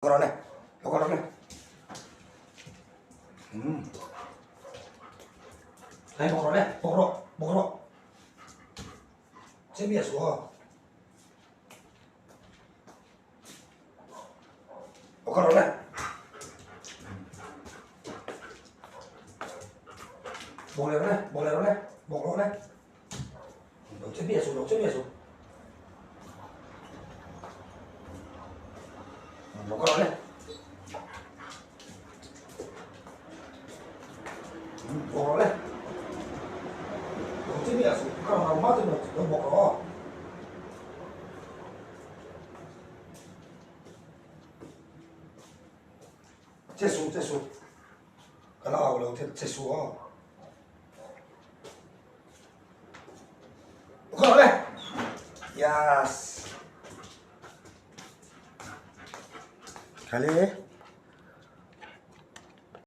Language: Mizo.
Lo le, lo le. 嗯，来，包着来，包着，包着。这别说，我看着来。bỏ lại này, bỏ lại này, bỏ lại này. Đầu chết bia xuống, đầu chết bia xuống. Nó có này. Bỏ lại. Đầu chết bia xuống, các bạn mắt thì nó bỏ đó. 这输这输，搁那后头这这输哦。我来，yes。看嘞。